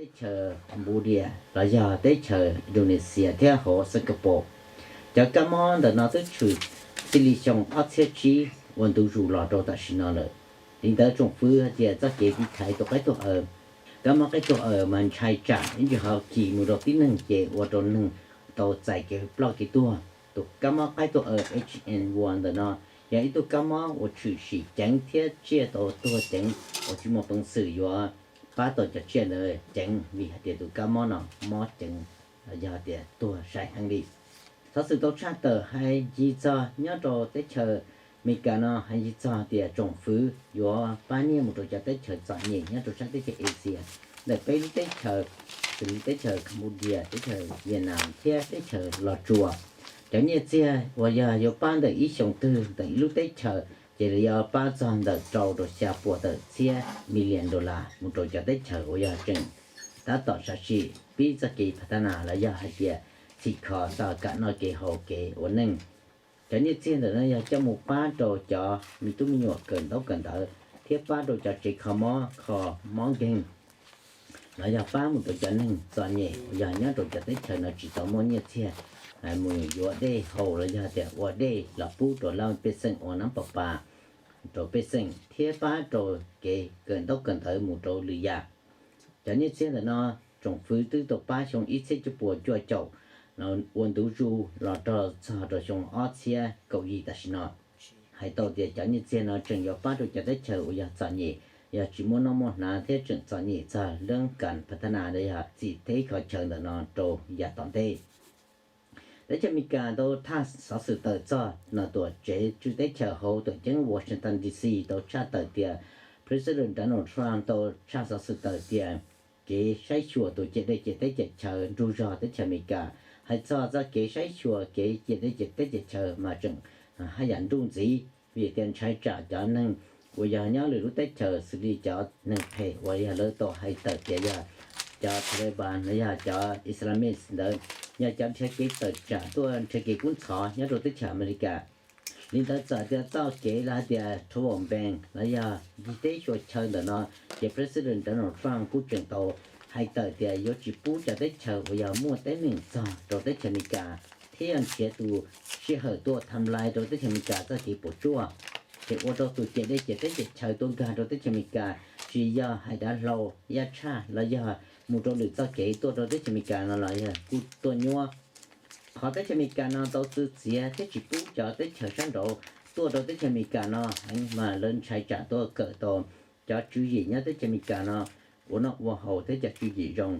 teb chaws Cambodia los yog teb chaws Indonesia thiab hauv Singapore. Cov kab mob ntawm no twb tshwm txij li xyoo ob txhiab tsib ua ntu zus los rau tam sim no lawm. Li ntawd tsoom fwv hais tias txoj kev tiv thaiv tus qaib tuag aws, kab mob qaib tuag aws mas ntshai tsam ib ntsis ho kis mus rau tib neeg ces ua rau neeg tau txais kev ploj kev tuag. Tus kab mob qaib tuag aws H N one ntawm no yog ib tug kab mob uas tshwm sim ceev thiab tsiaj tau tuag ceev uas tsis muaj peev xwm yuav pab tau cov tsiaj ntawd ceev vim hais tias tus kab mob no mob ceev los yog tias tuag sai heev li. Xov xwm tau tshaj tawm hais ncig txog nyob rau teb chaws Amelikas no hais ncig txog tias tsoom fwv yuav pab nyiaj mus rau cov teb chaws txom nyem nyob rau sab teb chaws Asia ntawm peb lub teb chaws, xws li teb chaws Cambodia, teb chaws Vietnam thiab teb chaws Los Tsuas. Cov nyiaj txiag uas yog yuav pab ntawm ib xyoos twg ntawm ib lub teb chaws ces lawv yuav pab txog ntawm rau rau xya puas tawm txhiab million dollar mus rau cov teb chaws uas yog tseem tab tom sam sim pib txoj kev phav thab nas los yog hais tias txhim kho txog kam noj kev haus kev ua neej. Cov nyiaj txiag ntawm no yog coj mus pab rau cov me tub me nyuam kawm ntaub kawm ntawv thiab pab rau cov tsev kho mob kho mob nkeeg los yog pab mus rau cov neeg txom nyem uas yog nyob rau cov teb chaws no tsis tau muaj nyiaj txiag mus yuav dej haus los yog tias ua dej los pub rau lawv pej xeem ua nab pas pas rau pej xeem thiab pab rau kev kawm ntaub kawm ntawv mus rau lwm yam. Cov nyiaj txiag ntawm no tsoom fwv twb tau pab xyoo ib txhiab cuaj puas cuaj caum ua ntu zus los rau txog rau xyoo ob txhiab kaum yim tam sim no. Hais tau tias cov nyiaj txiag no tseem yuav pab rau cov teb chaws uas yog txom nyem, yog tsis muaj noj muaj hnav thiab tseem txom nyem txog lub kam phav thab nas los yog txim teb kho chaw ntawm no rau yav tom ntej. Teb chaws Amelikas tau tshaj xov xwm tawm txog no tuam tsev tswj teb chaws hauv tuam ceeb Washington D C tau tshaj tawm tias President Donald Trump tau tshaj xov xwm tawm tias kev saib xyuas tus ciam dej ciam teb ciam chaw nrug zog teb chaws Amelikas. Hais txog txoj kev saib xyuas kev ciam dej ciam teb ciam chaw mas tseem haj yam nruj ntxiv vim tias ntshai tsam cov neeg uas yog nyob lwm lub teb chaws xws li cov neeg phem uas yog lawv tau hais tawm tias yog cov Taliban los yog cov Islamist ntawd, yog cov nrhiav kev tawm tsam tuaj nrhiav kev kub ntxhov nyob rau teb chaws Amelikas. Li ntawd txawm tias txoj kev los hais tias travel ban los yog ncig teb xyuas chaw ntawm no, ces President Donald Trump kuj tseem tau hais tawm tias yuav tsis pub cov teb chaws uas yog muaj teeb meem txog rau teb chaws Amelikas thiab yog nrhiav tus sij hawm tuaj tham lais rau teb chaws Amelikas txoj kev puas tsuaj. Ces ua rau tus ciam dej ciam teb ciam chaw tuaj nkag rau teb chaws Amelikas tsis yog hais dav hlau yaj tshaj los yog mus rau lwm txoj kev tuaj rau teb chaws Amelikas no los yog kuj tuaj nyuaj. Qhov teb chaws Amelikas no tau txwv txiav thiab tsis pub cov teb chaws sab nraud tuaj rau teb chaws Amelikas no heev mas lawv ntshai tsam tuaj kawm tau cov tswv yim nyob teb chaws Amelikas no ua noj ua haus thiab cov tswv yim zoo.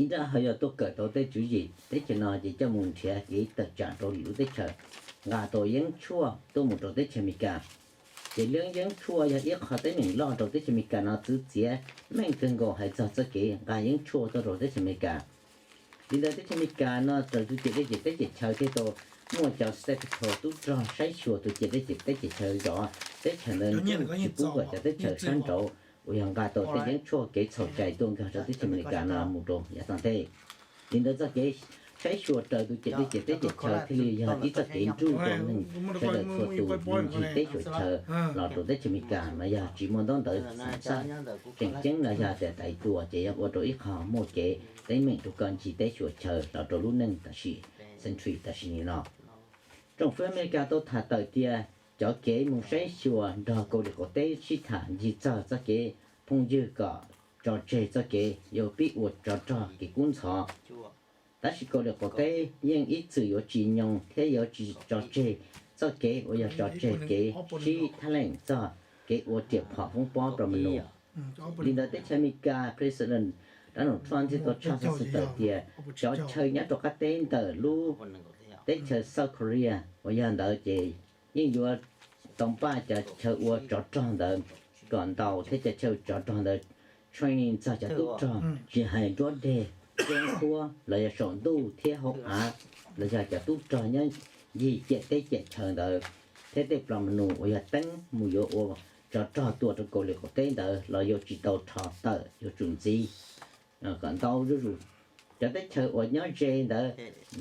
Ib nrab ho yog tuaj kawm tau tej tswv yim teb chaws no ces coj mus nrhiav kev tawm tsam rau lwm lub teb chaws, nqa tau yeeb tshuaj tuaj mus rau teb chaws Amelikas. Ces lub yeeb tshuaj yog ib qho teeb meem loj rau teb chaws Amelikas no txwv txiav meej kawg nkaus hais txog txoj kev nqa yeeb tshuaj tuaj rau teb chaws Amelikas. Li ntawd teb chaws Amelikas no raws tus ciam dej ciam teb ciam chaw thiaj tau muaj cov State Patrol tub rog saib xyuas tus ciam dej ciam teb ciam chaw zov teb chaws ntawd nruj tsis pub kom cov teb chaws sab nraud uas yog nqa tau tej yeeb tshuaj kev txhaum cai tuaj nkag rau teb chaws Amelikas no mus rau yav tom ntej. Li ntawd txoj kev saib xyuas raws tus ciam dej ciam teb ciam chaw thiaj li yog ib txoj kev nruj rau neeg sawv daws txhua tus mus ncig teb xyuas chaw los rau teb chaws Amelikas mas yog tsis muaj ntaub ntawv xam xaj tseem ceeb los yog tias tais tua ces yog ua rau ib qho muaj kev teeb meem rau koj ncig teb xyuas chaw los rau lub neej tam sim, century tam sim no. Tsoom fwv Amelikas tau tham tawm tias cov kev mus saib xyuas nrog Kauslim Qaum Teb sib tham ncig txog txoj kev phooj ywg kom tso tseg txoj kev yuav pib ua tsov rog kev kub ntxhov. Tab sis Kauslim Qaum Teb yeej ib txwm yuav tsis nyoog thiab yuav tsis tso tseg txoj kev uas yog tso tseg kev sib thab leem txog kev ua riam phom foob pob plas ma nus. Li ntawd teb chaws Amelikas President Donald Trump thiaj tau tshaj xov xwm tawm tias cov chaw nyob rau qab teb ntawm lub teb chaws South Korea uas yog ntawd ces yeej yuav tau npaj cov chaw ua tsov rog ntawd kom ntaus thiab cov chaw tsov rog ntawd training txog cov tub rog tsis hais nruab deg, ceeb huab los yog saum ntuj thiab hauv av los yog cov tub rog nyob ncig ciam teb ciam chaw ntawd thiab tej plas ma nus uas yog teeb mus yuav ua tsov rog tua rau Kauslim Qaum Teb ntawd los yuav tsis tau rho tawm, yuav tsum ntxiv kom ntau zuj zus. Cov teb chaws uas nyob ze ntawd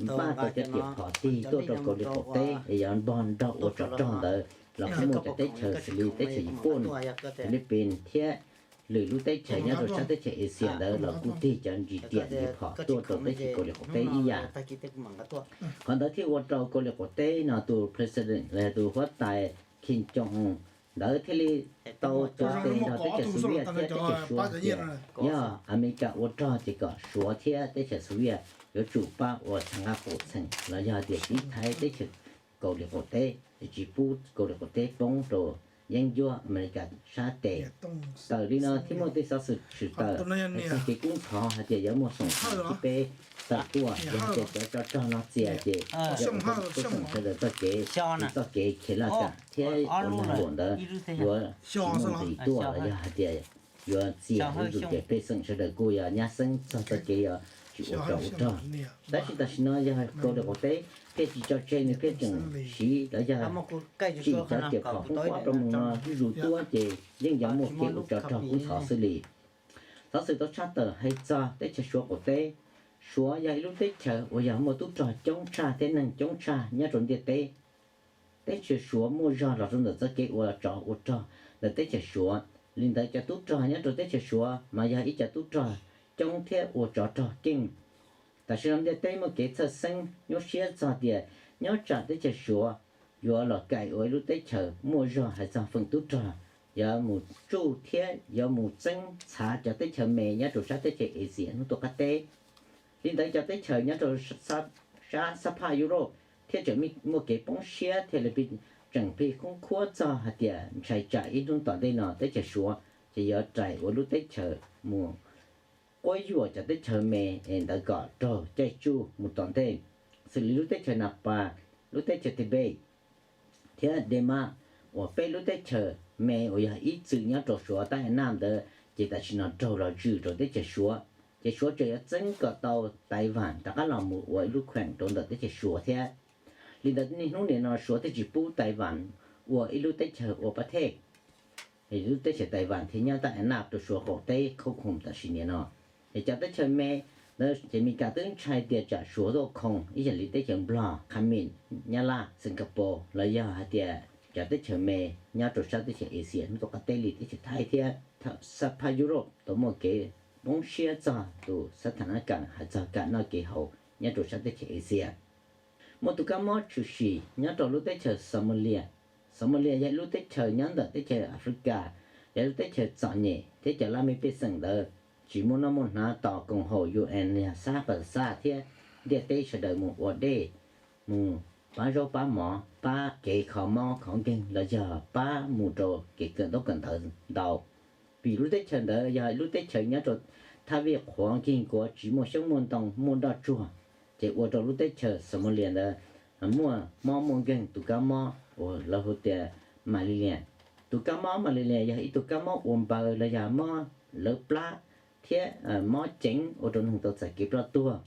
npaj tau cov riam phom tig tuaj rau Kauslim Qaum Teb es yuav npog nrog ua tsov rog ntawd los kuj muaj cov teb chaws xws li teb chaws Yiv Pooj, Philippines thiab lwm lub teb chaws nyob rau sab teb chaws Asia ntawd los kuj tig cov ntsis riam ntsis phom tuaj rau teb chaws Kauslim Qaum Teb ib yam. Qhov ntawd thiaj ua rau Kauslim Qaum Teb no tus president los yog tus huab tais Kim Jong-un ntawd thiaj li tau tuav tes nrog teb chaws Soviet thiab teb chaws Suav tias yog Amelikas ua rog ces kom Suav thiab teb chaws Soviet yuav tsum pab ua txha nqaj qaum txheem los yog tias tiv thaiv teb chaws Kauslim Qaum Teb, tsis pub Kauslim Qaum Teb poob rau yeeb ncuab Amelikas sab tes. Tawm li no thiab muaj tej xov xwm tshwm tawm txog kev kub ntxhov hais tias yuav muaj xoom tib peb tawm tuaj, yog tias cov tsov rog no txias ces yuav ua rau pej xeem sawv daws txoj kev, txoj kev khiav laj kam thiab ua lag luam ntawd yuav tsis muaj nqis tuaj los yog hais tias yuav txias zuj zus ces pej xeem sawv daws kuj yuav nyab xeeb txog txoj kev yuav tsis ua tsov ua rog. Tab sis tam sim no yog Kauslim Qaum Teb thiaj tsis tso tseg, nws thiaj tseem siv los yog tsim cov riam phom koob kuab rau mus no zuj zus tuaj ces yeej yuav muaj kev ua tsov rog kub ntxhov xwb li. Xov xwm tau tshaj tawm hais txog teb chaws Suav qaum teb. Suav yog ib lub teb chaws uas yog muaj tub rog coob tshaj thiab neeg coob tshaj nyob rau ntiaj teb. Teb chaws Suav muaj zog los rau ntawm txoj kev ua tsov ua rog ntawm teb chaws Suav. Li ntawd cov tub rog nyob rau teb chaws Suav mas yog ib cov tub rog coob thiab ua tsov rog keej. Tam sim no ntiaj teb muaj kev txhawj xeeb nyuaj siab txog tias nyob tsam teb chaws Suav yuav los kaim ua ib lub teb chaws muaj zog hais txog feem tub rog, yuav mus tsuj thiab yuav mus txeeb txhav cov teb chaws me nyob rau sab teb chaws Asia hnub tuaj qab teb. Li ntawd cov teb chaws nyob rau sab sab phaj Europe thiaj tseem muaj kev poob siab thiaj li tseem pib khoob khuab txog hais tias ntshai tsam ib hnub tom ntej no teb chaws Suav ces yuav rais ua lub teb chaws mus quab yuam cov teb chaws me es ntawd kom raug caij tsuj mus tom ntej, xws li lub teb chaws Napas, lub teb chaws Tibet thiab Denmark, uas peb lub teb chaws me uas yog ib txwm nyob rau Suav tab naj ntawd ces tam sim no raug los zwm rau teb chaws Suav. Ces Suav tseem yuav txeeb kom tau Taiwan rov qab los mus ua ib lub kheem rau ntawm teb chaws Suav thiab. Li ntawd niaj hnub nim no Suav thiaj tsis pub Taiwan ua ib lub teb chaws ua pab thej. Lub teb chaws Taiwan thiaj nyob tab naj rau Suav qaum teb khaub khoom tam sim nim no. Es cov teb chaws me ntawd ces Meskas twb ntshai tias tsam Suav tuaj khoom ib yam li teb chaws Nplog, Qhab Mim, Nyab Laj, Singapore los yog hais tias cov teb chaws me nyob rau sab teb chaws Asia hnub tuaj qab teb li teb chaws Thaib thiab sab phaj Europe tau muaj kev poob siab txog tus xab thas nab kam hais txog kam noj kev haus nyob rau sab teb chaws Asia. Muaj tus kab mob tshwm sim nyob rau lub teb chaws Somalia. Somalia yog ib lub teb chaws nyob ntawm teb chaws Africa, yog lub teb chaws txom nyem thiab cov laj mej pej xeem ntawd tsis muaj noj muaj hnav tos koom haum U N li xab pas xaj thiab ntiaj teb sawv daws mus ua dej, mus pab zaub pab mov, pab kev kho mob kho nkeeg los yog pab mus rau kev kawm ntaub kawm ntawv ntau. Vim lub teb chaws ntawd yog lub teb chaws nyob rau thaj vij qhuav nkeeg kuav tsis muaj xyoob muaj ntoo muaj nroj tsuag, ces ua rau lub teb chaws Somalia ntawd muaj mob muaj nkeeg tus kab mob uas lawv hu tias malaria. Tus kab mob malaria yog ib tug kab mob ua npaws los yog mob lawv plab thiab mob ceev ua rau neeg tau txais kev ploj tuag.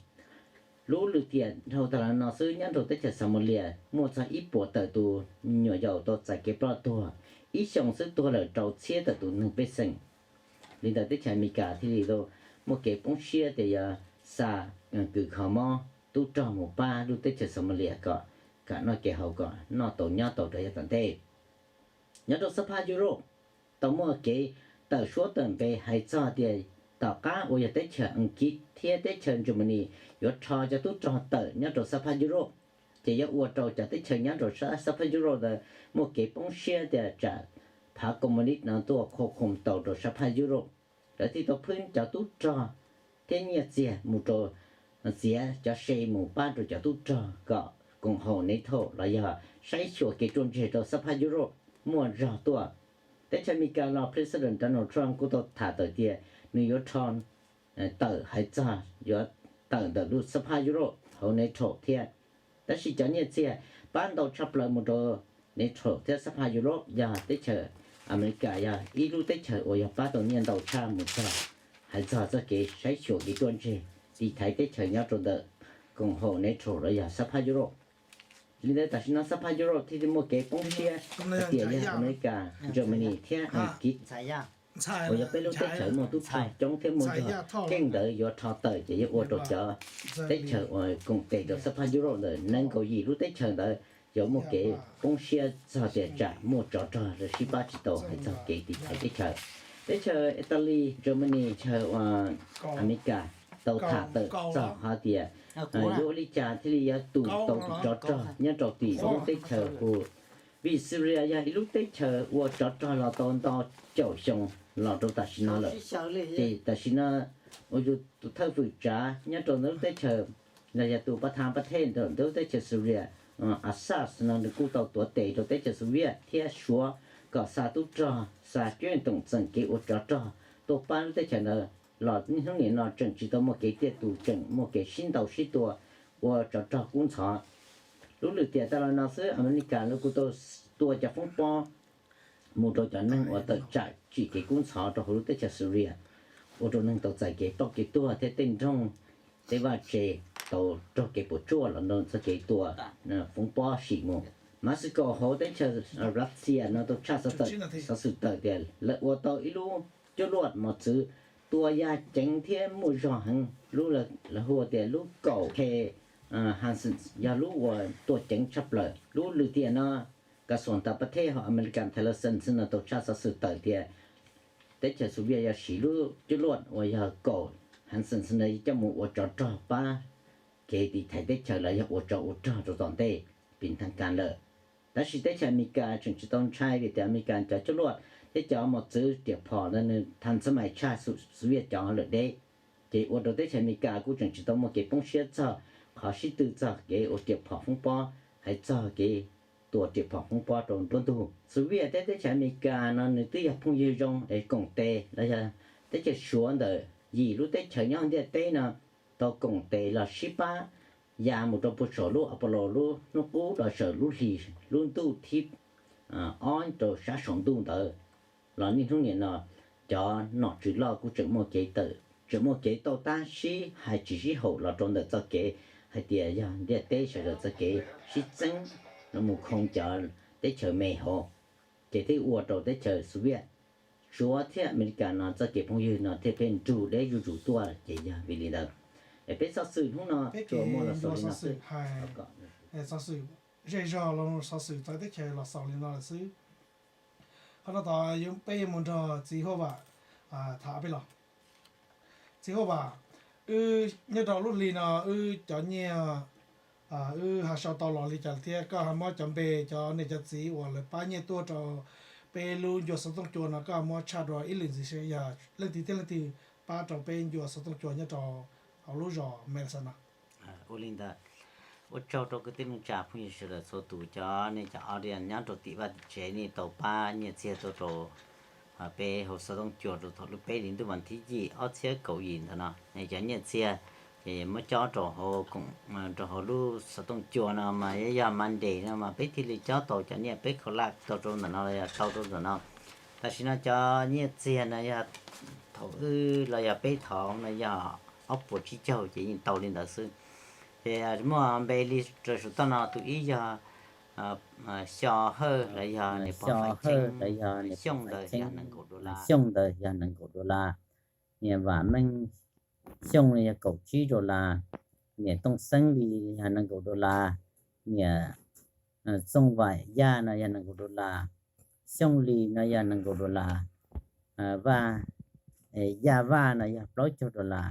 Lub lwm tiam dhau tag los no xwb nyob rau teb chaws Somalia muaj txog ib puas tawm tus me nyuam yaus tau txais kev ploj tuag, ib xyoos xwb tuag lawm rau txhiab tawm tus neeg pej xeem. Li ntawd teb chaws Amelikas thiaj li muaj kev poob siab tias yuav xa kws kho mob tub rog mus pab lub teb chaws Somalia kom kam noj kev haus kom noj tau nyob tau rau yav tom ntej. Nyob rau sab phaj Europe tau muaj kev tawm suab tawm npe hais txog tias tom qab uas yog teb chaws Askiv thiab teb chaws Germany yuav rho cov tub rog tawm nyob rau sab phaj Europe, ces yuav ua rau cov teb chaws nyob rau sab phaj Europe ntawd muaj kev poob siab tias tsam phav komunist no tuaj khua khum tau rau sab phaj Europe. Lawv thiaj tau phwb cov tub rog thiab nyiaj txiag mus rau txiav cov se mus pab rau cov tub rog kom koom haum NATO los yog saib xyuas kev ruaj ntseg rau sab phaj Europe muaj zog tuaj. Teb chaws Amelikas los President Donald Trump kuj tau tham tawm tias nws yuav rho tawm hais txog yuav tawm ntawm lub sab phaj Europe hauv NATO thiab. Tab sis cov nyiaj txiag pab ntau tshaj plaws mus rau NATO thiab sab phaj Europe yog teb chaws Amelikas yog ib lub teb chaws uas yog pab tau nyiaj ntau tshaj mus txog hais txog txoj kev saib xyuas kev ruaj ntseg tiv thaiv teb chaws nyob rau ntawm koom haum NATO los yog sab phaj Europe. Li ntawd tam sim no sab phaj Europe thiaj li muaj kev poob siab hais tias yog Amelikas, Germany thiab Askiv uas yog peb lub teb chaws muaj tub rog coob thiab muaj zog keej ntawd yuav rho tawm ces yuav ua rau cov teb chaws uas koom tes rau sab phaj Europe ntawm nees nkaum yim lub teb chaws ntawd yuav muaj kev poob siab txog tias tsam muaj tsov rog los sib pab tsis tau hais txog kev tiv thaiv teb chaws. Teb chaws Italy, Germany, chaw uas Amelikas tau tham tawm txog qhov tias yuav ua li cas thiaj li yuav tu tau tus tsov rog nyob rau tim lub teb chaws hu, vim Syria yog ib lub teb chaws ua tsov rog los tau ntau caum xyoo los rau tam sim no lawm. Ces tam sim no ua yus tus thawj fwm tsav nyob rau ntawm lub teb chaws, los yog tus pab thab pab thej ntawm ntawm lub teb chaws Syria, Assad no nws kuj tau tuav tes rau teb chaws Soviet thiab Suav kom xa tub rog, xa cuab yeej toom txeem kev ua tsov rog tuaj pab lub teb chaws ntawd, los niaj hnub nim no tseem tsis tau muaj kev tiaj tus, tseem muaj kev sib ntaus sib tua ua tsov rog kub ntxhov. Lub lwm tiam tas los no xwb, Amelikas lawv kuj tau tua cov foob pob mus rau cov neeg uas tawm tsam tsim kev kub ntxhov rau hauv lub teb chaws Syria, ua rau neeg tau txais kev ploj kev tuag thiab tej nroog, tej vaj tse tau raug kev puas tsuaj los ntawm txoj kev tua foob pob sim mus. Moscow hauv teb chaws Russia no tau tshaj xov tawm, xov xwm tawm tias lawv ua tau ib lub cuaj luaj mos txwv tua yaj ceev thiab muaj zog heev, lub lawv hu tias lub kaum K Hansons yog lub uas tua ceev tshaj plaws. Lub lwm tiam no, kas xuam tas pab thej hauv Amelikas Tillerson no tau tshaj xov xwm tawm tias teb chaws Soviet yog siv lub cuaj luaj uas yog kaum Hansons no coj mus ua tsov rog pab kev tiv thaiv teb chaws los yog ua tsov ua rog rau tom ntej pis thaj kas lawm. Tab sis teb chaws Amelikas tseem tsis tau ntshai vim tias Amelikas cov cuaj luaj thiab cov mos txwv riam phom ntawd nws thas xab mais tshaj Soviet cov lawm deb. Ces ua rau teb chaws Amelikas kuj tseem tsis tau muaj kev poob siab txog qhov sib tw txog kev ua riam phom foob pob, hais txog kev tua riam phom foob pob rau nruab ntug. Soviet thiab teb chaws Amelikas no nws twb yog phooj ywg zoo es koom tes los yog teb chaws Suav ntawm yim lub teb chaws nyob ntiaj teb no tau koom tes los sib pab ya mus rau puag saum lub Apollo lub hnub qub los saum lub hlis lub ntuj thib ob rau sab saum ntuj ntawd. Los niaj hnub nim no cov nom tswv loj kuj tseem muaj kev tawm, tseem muaj kev tau tab sib hais tsis sib haum los rau ntawm txoj kev hais tias yog ntiaj teb sawv daws txoj kev sib txeeb los mus khoo cov teb chaws me hauv, ces thiaj ua rau teb chaws Soviet, Suav thiab Amelikas no txoj kev phooj ywg no thiaj pheej nrug deb zuj zus tuaj. Ces yog vim li ntawd es peb xov xwm hnub no tsuas muaj los xaus li no xwb. Xov xwm zej zog los xov xwm txawv teb chaws los xaus li no lawm xwb. Qhov no tod peb yuav mus nrog txiv Huaj Vam tham peb los. Txiv Huaj Vam, wb nyob rau lub hli no wb cov nyiaj wb ho sau tau los li cas thiab koj ho muab cov npe cov niam cov txiv uas lawv pab nyiaj tuaj rau peb lub ncua xov tooj cua no koj ho muab tshaj dua ib lwm ntxiv seb yog leej twg thiab leej twg pab rau peb ncua xov tooj cua nyob rau hauv lub zos Melissa no. Ua li ntawd, ua tsaug rau kwv tij neej tsa phooj ywg sawv daws txhua tus, cov nej cov audience nyob rau tim vaj tim tsev nej tau pab nyiaj txiag tuaj rau peb hauv xov tooj cua rau thaum lub peb hlis ntuj vas thib yim ob txhiab kaum yim ntawd no. Nej cov nyiaj txiag ces muab cob rau hauv, rau hauv lub xov tooj cua no mas yog Monday no mas peb thiaj li cob tau cov nyiaj peb collect tau rau ntawm no los yog tau rau ntawm no. Tam sim no cov nyiaj txiag no yog thaum wb los yog peb thov no yog ob puas tsib caug ces yeej tau li ntawd xwb. Ces muaj npe li raws saum toj no, tus ib yog Xyo Hawj los yog niam pog Faiv Cheeb, Xyooj ntawd yog nees nkaum dollar, Xyooj ntawd yog nees nkaum dollar, niam Vam Meej Xyooj yog kaum tsib dollar, niam Tooj Xeeb Lis yog nees nkaum dollar, niam Txooj Vam Yaj no yog nees nkaum dollar, Xyooj Lis no yog nees nkaum dollar, Vaj, Yaj Vaj no yog plaub caug dollar,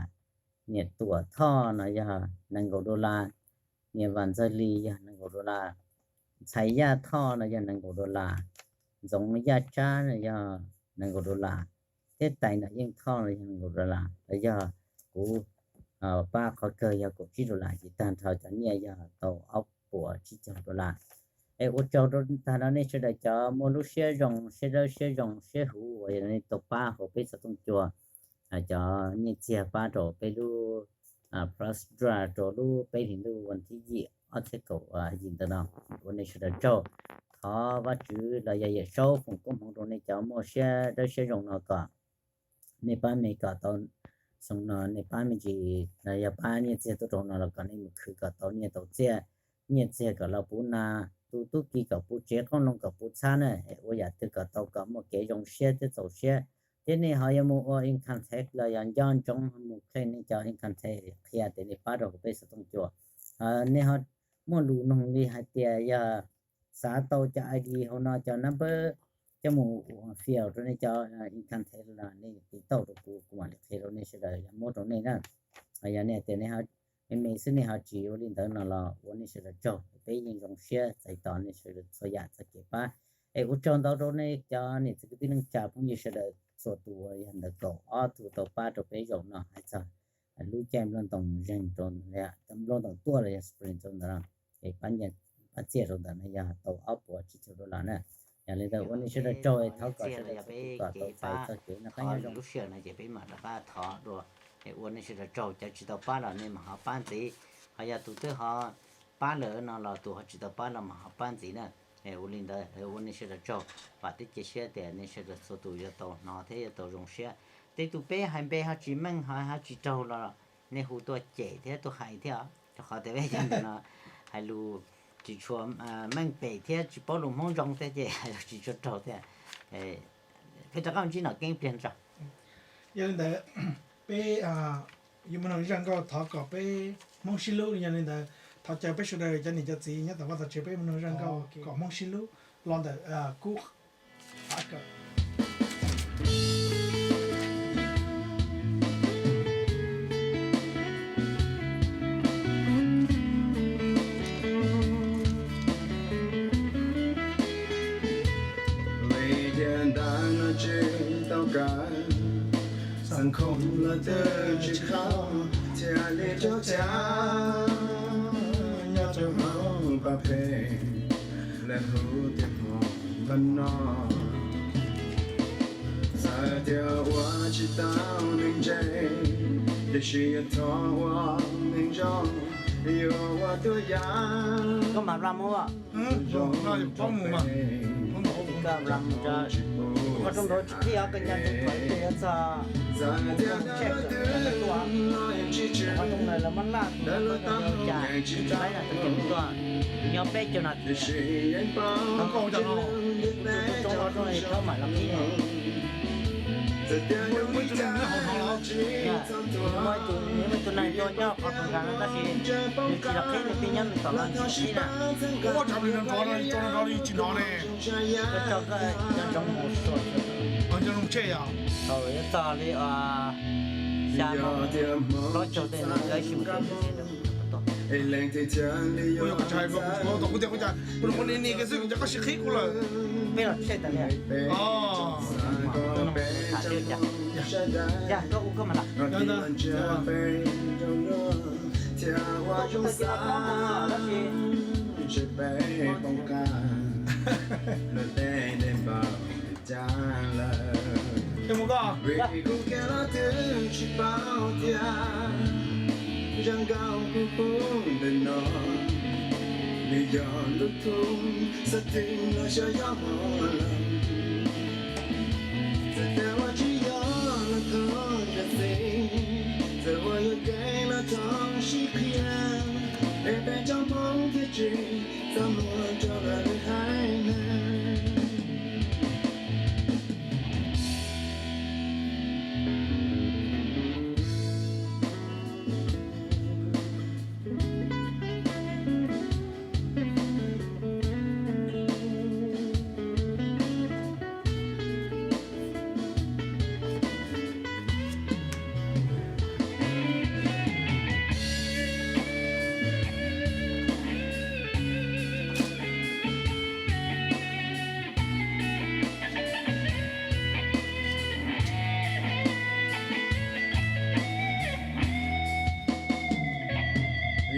niam Tuam Thoj no yog nees nkaum dollar, niam Vam Ntxawg Lis yog nees nkaum dollar, Ntxhais Yaj Thoj no yog nees nkaum dollar, Ntxoov Yaj Tsab no yog nees nkaum dollar, thiab Tais Nom Yeej Thoj no yog nees nkaum dollar. Los yog kuv pab qhov kawg yog kaum tsib dollar, ces tag nrho cov nyiaj yog tau ob puas tsib caug dollar. Es ua tsaug rau tag nrho nej sawv daws cov muaj lub siab zoo, siab dawb siab zoo siab huv uas nej tau pab hauv peb xov tooj cua, cov nyiaj txiag pab rau peb lub prize draw rau lub peb hlis ntuj vas thib yim ob txhiab kaum yim ntawm no. Ua nej sawv daws tsaug. Thov Vajtswv los yog Yawm Saub foom koob hmoov rau nej cov muaj siab dawb siab zoo no kom nej pab me kom tau, xyoo no nej pab me ntsis los yog pab nyiaj txiag tuaj rau no los kom nej mus khwv kom tau nyiaj tau txiaj, nyiaj txiag kom los puv nas, tu tub ki kom puv tsev, qoob loo kom puv txhab na. Ua yam twg kom tau kom muaj kev zoo siab thiab txaus siab. Thiab nej ho yuav mus ua income tax los yog nco ntsoov mus claim nej cov income tax, qhia tias nej pab rau peb xov tooj cua. Nej ho muaj lus noog li hais tias yog xav tau cov I D hauv no cov number coj mus ua fias rau nej cov income tax los nej tiv tauj rau kuv, kuv mam li qhia rau nej sawv daws yog muab rau nej na. Yog nej tias nej me me xwb nej ho tsis ua li ntawd no los ua nej sawv daws tsaug, peb yeej zoo siab txais tos nej sawv daws txhua yam txoj kev pab. Es ua tsaug ntau rau nej cov niam txiv kwv tij neej tsa phooj ywg sawv daws txhua tus uas yog ntawm kaum ob tug tau pab rau peb zaum no hais txog lub caij nplooj ntoos zeeg rau, nplooj ntoos tuaj los yog spring rau ntawd no, es pab txiaj rau ntawd no yog tau ob puas tsib caug dollar na. Yog li ntawd ua nej sawv daws tsaug, thov kom sawv daws txhua tus kom tau txais txoj kev noj qab nyob zoo. Lub sij hawm no ces peb mam rov qab thov dua, ua nej sawv daws tsaug, cov tsis tau pab los nej mam ho pab ntxiv, ho yog tus twb ho pab lawm no los tus ho tsis tau pab los mam ho pab ntxiv na. Ua li ntawd ua nej sawv daws tsaug, vam thiab cia siab tias nej sawv daws txhua tus yuav tau hnov thiab yuav tau zoo siab. Tej tus peb hais npe ho tsis meej ho ho tsis raug los nej hu tuaj cem thiab tuaj hais thiab, rau qhov tias peb cov ntawm no hais lus tsis tshua meej pem thiab tsis paub lus Hmoob zoo thiab ces hais lus tsis tshua raug thiab. Peb rov qab ntsib Nom Keeb ib pliag tso. Yog li ntawd, peb yuav muaj zaj nkauj thov kom peb Hmoob sib hlub, yog li ntawd thov caw peb sawv daws cov niam cov txiv nyob tom vaj tom tsev peb muaj zaj nkauj kom Hmoob sib hlub los ntawm kub. Vim tias ntawm no tsis tau kawm, xeem khoom los twb tsis qab, thiaj li rov qab nyob rau hauv pab phem, lawv hu tias hmo npab no. Txawm tias ua tsis tau neeg ntse, tiam sis yog thov ua neeg zoo, yuav ua tuaj yam. Koj mam npaj mus, koj npaj mus tso, qhov rooj nraud tsis qhib os, koj nco ntsoov kom ib pliag yuav txog, txog tshem kawm tuaj, qhov rooj ntawd lawv muab laj tus no koj nco ntsoov cas tsis laib na, tus tseem tuaj nyob peb caug nas this. Kuv tus rooj no, kuv tus rooj no rooj li thaub mam los qhib. Muaj ib tug neeg tuaj nyob qhov rooj nrad no tab sis nws tsis los qhib, nws pheej nyob nws tom no nws tsis qhib na. Ua tsav li no nrov li tsis hnov ne. Koj tso koj cov ntsoov mus suav, cov ntsoov tshem yom. Thaum yuav txog li xya moos plaub caug tej no koj ib sim mus tsev. Kuv yuav koj tsa, kuv tias kuv cas kuv ua nim nim kiag xwb, koj cia koj sim qhib kuv lawm. Peb los tshem tas li. Tus no tham li cas? Yog koj ua koj mas lam. Ces mus koj. Vim kuv kiag los twb tsis paub tias zaj nkauj kuv pub ntawm no, nws yog lub thum xov xwm los xyov yog hmo los. Txawm tias ua tsis yog los thov zam txim, txawm ua yuam kev los thov sib qhia, es peb cov Hmoob thiaj tsis txaj muag rau lawv lwm haiv neeg.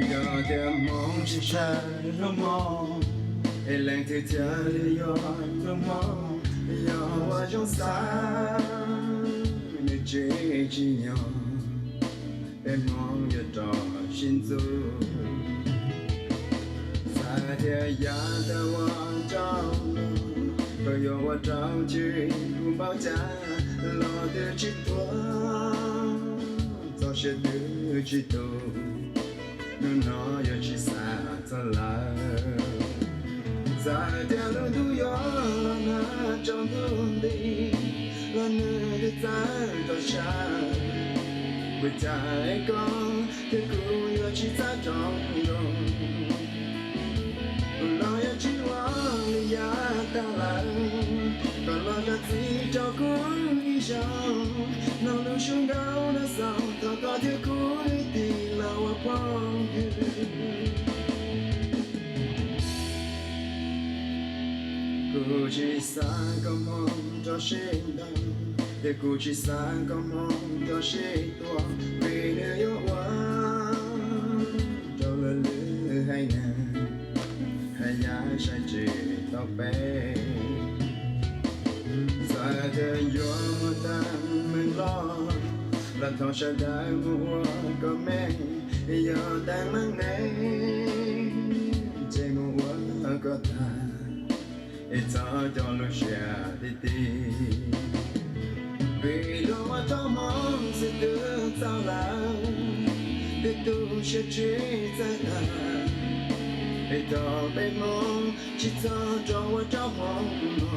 Yog tias Hmoob tsis tshaj hlub Hmoob, es leej twg thiaj li yuav hlub Hmoob? Yog ua zoo xav, nws tsis tsim nyog, peb Hmoob yuav rov sib ntxub. Xav tias yav tag ua rau, koj yuav ua rau tsis kuv npaum cas los twb tsis tuag, txoj sia twb tsis tu, hnub no yuav tsis xav txog lawm. Txawm tias lub ntuj yuav los nag tsaus ntuj nti, los nws twb txawv tau tshav, kuv cas es koj thiab kuv yuav tsis txawv tau zoo. Los yog tsis ua li yav tag lawm, kom Txib rau kuv ib zaug, mloog lub suab nkauj no xaus, thov koj thiab kuv ib tij los ua phooj ywg. Kuv tsis xav koj hmoov rau sib ntaus, thiab kuv tsis xav koj hmoov rau sib tua, vim nws yuav ua rau luag lwm haiv neeg hais yav saib tsis taus peb. Txawm tias yuav muaj teeb meem los, los thov sawv daws mus ua koj meej, yog teeb meem neeg ces mus ua koj tag, es txhob coj lub siab ti ti. Vim luag ua rau hmoov xwb twb txaus lawm, twb tu siab tsis txawj tag, es thov peb hmoov tsis txhob rov ua rau hmoov no.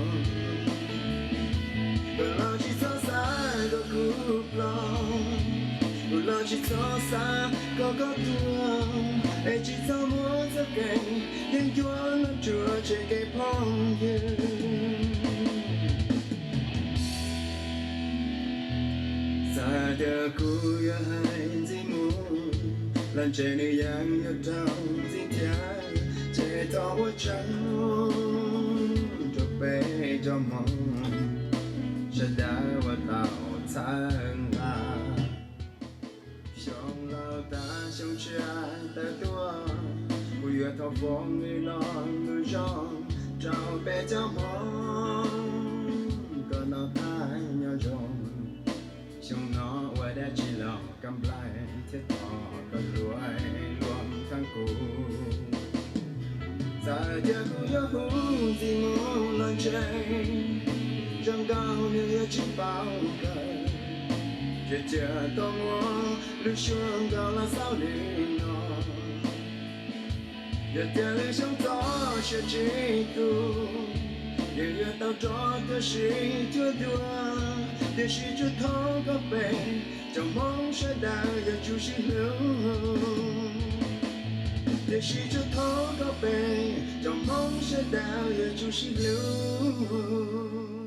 Koj los tsis txhob xav kom kuv ploj, kuv los tsis txhob xav kom koj tuag, es tsis txhob muab txoj kev yeeb ncuab no tsuas tseg kev phooj ywg. Txawm tias kuv yuav hais ntxiv mus, los ntshe nws yeej yuav raug ntxiv thiab, ces thov ua tsaug rau peb cov hmoov sawv daws uas tau txhawb nqa. Xyoo laus tas xyoo tshiab tawm tuaj, kuv yuav thov foom li los lus zoo rau peb cov hmoov kom noj qab nyob zoo. Xyoo no ua dab tsi los kam nplaim thiab thov koj hlub luag thab kuv. Txawm tias kuv yuav hu ntxiv mus los ntshe zoo nkaus nws yuav tsis paub kawg, ces cia tau muab lub suab nkauj los xaus li no. Yog tias lwm xyoo txoj sia tsis tu, yeej yuav tau rov tuaj sib cuag dua, tiam sis tsuas thov koj peb cov hmoov sawv daws yuav tsum sib hlub, tiam sis tsuas thov koj peb cov hmoov sawv daws yuav tsum sib hlub.